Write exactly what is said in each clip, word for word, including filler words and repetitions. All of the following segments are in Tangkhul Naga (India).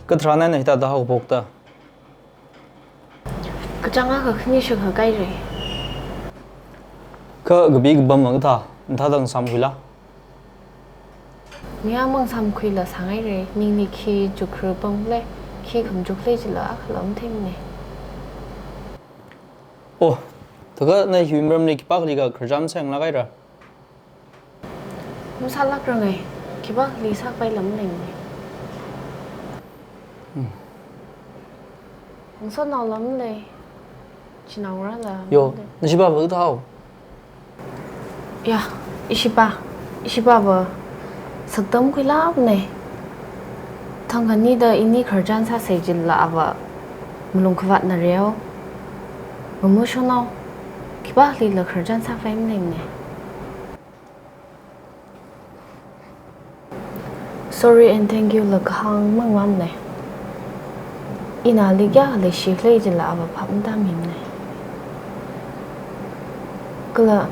Kathara nana hithāda haophokta? Kachāng akha khani shākha kahaira. Kha kapi kapam makathā, nathāda ngasāmkhuila? Mi akhamang sāmkhuila sāngaira, ningli khi chukkhar pamlei, khi khamachuk lei chila akhala matheimana. Oh, thākha na hiwui maramli khipākhali khararchan sānglāk haira? Masālākranga, khipākhali sākhavai lam leimana. Hmm. Ngasotnao lam lei, chinaongarā lam lei. Yo, nashi pāva kathāhao? Ya, ishi pā, ishi pāva saktamkhuilākmana. Thangkhanida ini khararchan sāsa jilala ava malung khavātna reo. Ngamashungnao, khipākhalila khararchan sākhavai maleimana. Sorry and thank you la kahāng mangmamana. Ina ali kayākha leishikhala jila ava phap matāmimana. Kala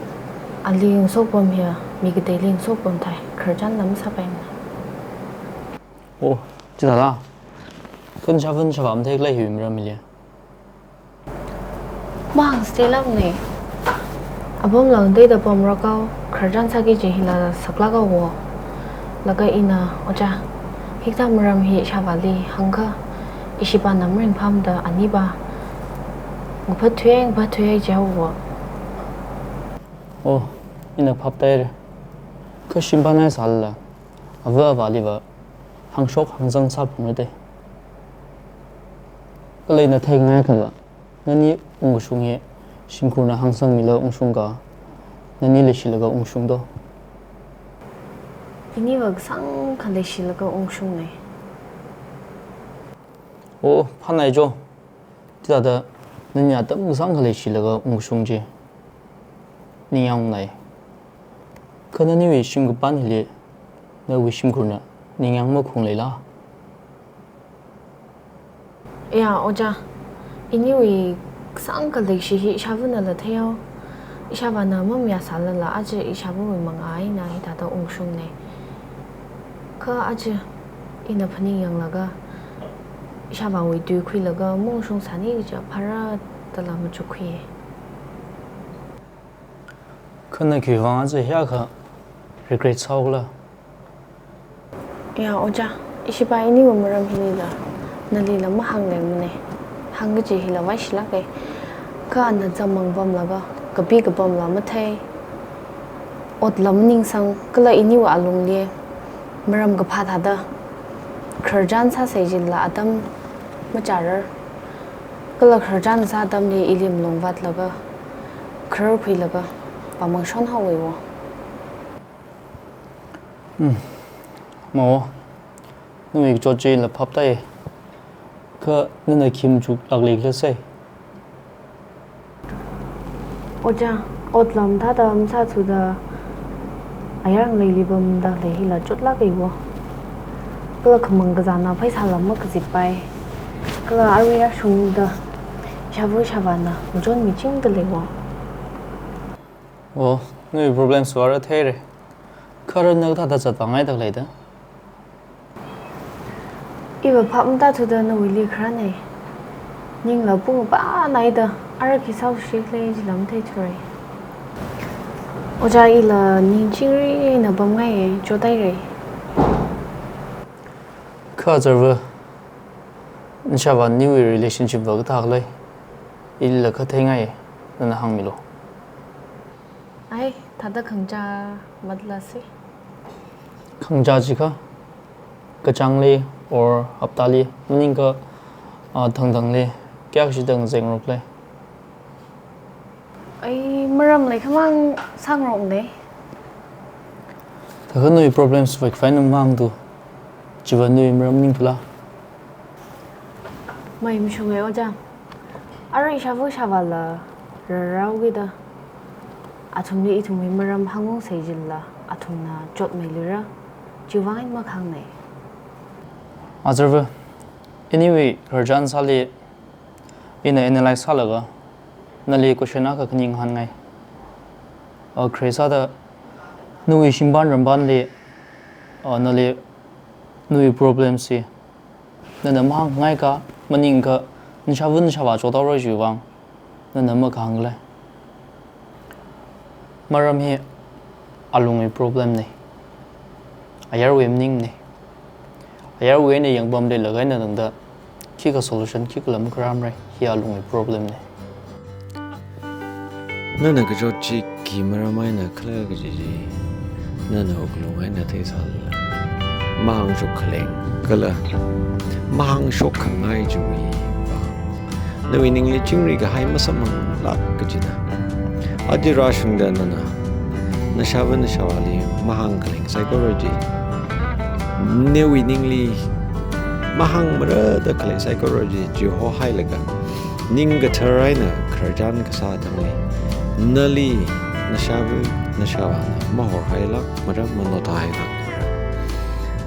ali ngasopam hiya, mi kateili ngasopam thai, khararchan lam sāpaimana. Oh, chithāla. Kha nashāvā nashāvā matheikhala hiwui maramli? Mahāngsa theilākmana. Apamla ngateida pamrok haowa, khararchan sāki kaji hila saklāk haowa. Laga ina, ojā, hikathā maram hi ishāvāli hāngkha, ishi pāna maringphāmada ani pā ngaphatthuiya, ngaphatthuiya jihaowa. Oh, ina phaptāhaira. Kha shimpānai sālala, ava avāliva hāngshok hāngzang sāphungra da. Kala ina theingai khala, nani ungkashung hi shimkhurna hāngsangmila ungshung ka, nani leishilaga ungshung do? Iniva kasāngkha leishilaga ungshunga. Oh, phānai jo. Chithāda nani atam kasāngkha leishilaga ungkashung chi ningyāng nai. Kha naniwui shim kapān hili nawui shimkhurna ningyāng makhaung leila? Ya, ojā, iniwui kasāngkha leishi hi ishāvānala theihaowa. Ishāvāna mamayā sālala aja ishāvāwui mangā eina hithāda ungshungna. Kha aja ina phaningyānglaga, ishāvāwui tui khuilaga maungshungsāni kaja phara dala machukkhui. Kha na khiwuivang aja hiyākha regret sāhaokhala? Ya, ojā, ishi pā iniwui maram hilila nalila mahāngleimana. Hāng kaji hila vaishilāka. Kha ana zam mang pamlaga, kapi kapamla mathei, otla maningsang, kala iniwui alungli maram kaphā thāda khararchan sāsa jilala atam machārar. Kala khararchan sā atamli ili malung vātlaga, khararkhuilaga, pāmang shonhaowa. Hmm. Mawo, nawui kachot chila phaptāya. Kha nana khi machuklāk leikhala sai? Ojā, otla mathāda masāthuda ayar ngaleili pamda khalei hila chotlāka wo. Kala khamang kazāna pheisāla makazippai. Kala arui ashungda ishāvā ishāvāna ngachonmichingda lei wo. Oh, nawui problem sāra theira. Kha ara na kathāda zatvāngaida khaleida? Iva phap matāthuda nawuili khararna. Ningla pung pānaida, ara khi sāhaosi khala jila matheithura. Ojā, ila ning chingri eina pamngaiya, chothaira. Kha Azarva, nashāvā aniwui relationship va kathā khala, ilila kha theingaiya, nana hāngmilu. Ai, thāda khangachā matlāsi. Khangachā chikha, kachāngli or haptāli, maningakha, ah, thangthangli kayākha shida ngazengrok khala? Ai, maram leikhamang sāngarokna. Thākha nawui problems va khavai na mahāngthu, chiva nawui maram maningthula? Mai mashunga ojā. Ara ishāvā ishāvāla rarrao kida, athumli ithumwui maram hāngungsa jilala athumna chotmeiluira, chiwui vang eina mahāngna. Azarva, iniwui khararchan sāli ina analyze sālaga, nali question akha khani ngahānngai. Ah, khare sāda, nawui shimpān rampānli, ah, nali nawui problems hi Nana mahāngngaikha, maningakha, nashāva nashāvā chothaora chiwui vang nana makahāngla. Maram hi alungwui problem na. Ayarwui maningmana. Ayarwui eina yangpamda leilaga eina tangda khikha solution khikhala makharamra, hi alungwui problem na. Nana kachot chi khi maram eina khala kaji chi nana wuklung eina theisālala, mahāngshok khaleng kala mahāngshok khangai chiwui vang nawui ningli chingri kahai masamphanglāk kajina. Aja rāshungda nana nashāva nashāvāli mahāng khaleng saikora chi, nawui ningli mahāngmara da khalei saikora chi, chi hohailaga ning kathar eina khararchan kasā thangli, nali nashāva nashāvāna mahorhailākmara, manaothāhailākmara.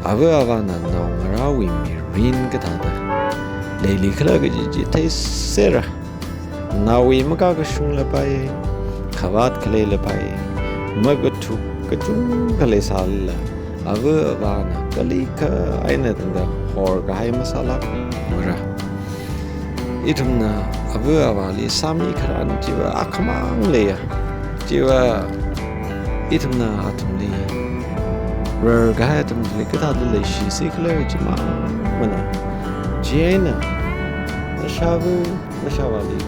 Ava avāna naongarāwui mirin kathāda leilikhala kaji chi theiserra. Naowui makakashung lapai, khavāt khalei lapai, makathuk kachungkha leisālala, ava avāna kalikha eina tangda horkahai masālākmara. Ithumna ava avāli sāmi kharan chiva akhamang leiya. Chiva ithumna athumli, rarkahai athumli kathāda leishisi khala chimangmana. Chieina nashāva nashāvāli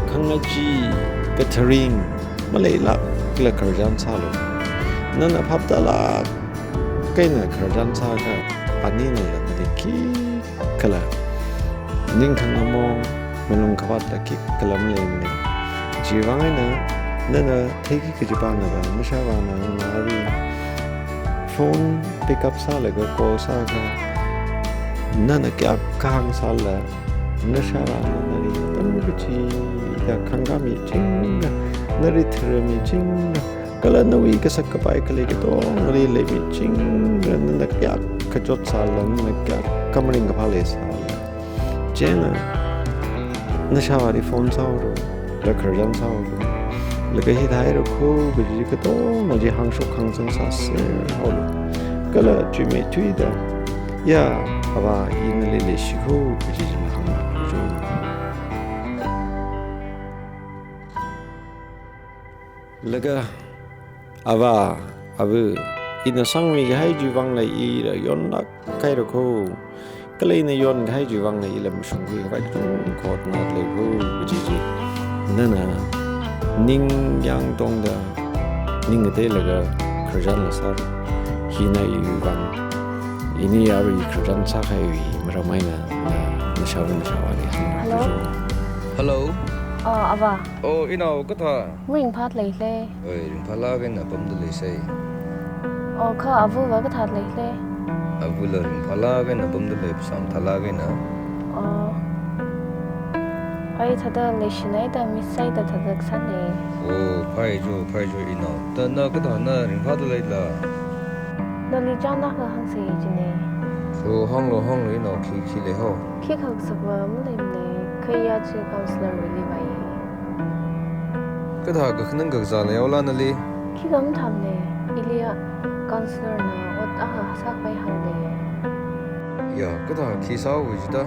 khangachee katharing maleilākla khararchan sālu. Nana phaptālāk eina khararchan sākha, aninala nali khikhala ning khangamong, malung khavātla khikhala maleimana. Chiwui vang eina nana theiki kaji pānava, nashāvāna nali phone pick up sālaga call sākha, nana kayākha hāngsālala, nashāvāna nali atam kachida khangkāmichingra, nali tharmichingra, kala nawui kasak kapai khalei katongali leimichingra, nana kayākha chotsālala, nana kayākha maringkaphā leisālala, chieina nashāvāli phone sāhaolu, laga khararchan sāhaolu, laga hithāhaira kho kaji katonga chi hāngshok hāngzang sāserhaolu. Kala chuimeithuida, ya, avā, i nali leishi kho kaji chila hānglu. Laga, avā, ava, ina sangmi kahai chiwui vangla ila yonlāk haira kho. Kala ina yonkahai chiwui vangla ila mashungkhui khavai kachungkha hotnāda lei kho kaji chi nana ningyāng tongda, ning ngateilaga khararchanla sālu. Hina iwui vang, ini arui khararchan sākahaiwui maram eina na, nashāva nashāvāli hānglu. Hello? Hello. Ah, avā. Oh, inao kathā? Maringphāda leila. Oi, ringphālāk eina pamda leisai. Oh, kha avava kathāda leila? Avala ringphālāk eina pamda lei, phasā mathālāk eina. Oh. Ai thāda leishinaida, misaida thāda kasāna. Oh, phāi jo, phāi jo inao. Da na kathā na ringphāda leila? Nali chānakha hāngsei jina. So, hānglu, hānglu inao, khi, khi leihao. Khikha kasakva maleimana, khayā chi counselor wuili vāya. Kathā kakhanang kakazā leihaola nali? Khikha mathāmana, iliya counselor na ot akha sākhavai hānga. Ya, kathā khi sāhaowa jida?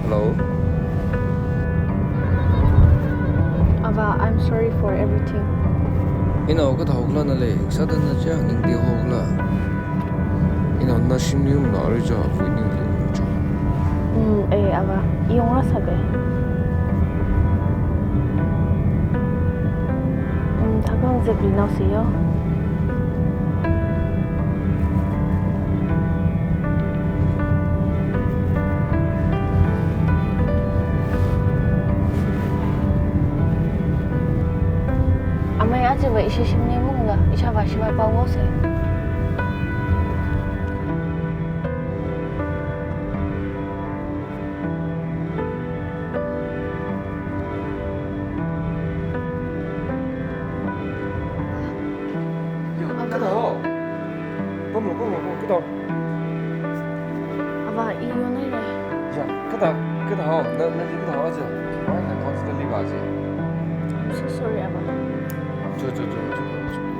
Hello? Avā, I'm sorry for everything. Inao kathāhaokhala nali, sāda na chā ningdi haokhala. Inao na shimli ungla arui chā, avui ningli ungchao. Mm, eh, avā, i ungrāsāga. Mm, thākha zepli naosei yo. Amei ajava ishi shimli maungla, ishāvā shivā pao ngaosei. Yo, kathāhao? Pamlu, pamlu, pamlu, kathāhao? Avā, i yonhaira. Ya, kathā, kathāhao? Na, nali kathāhao aja? Why na counselor li vāji? I'm so sorry, avā. Cho, cho, cho, cho.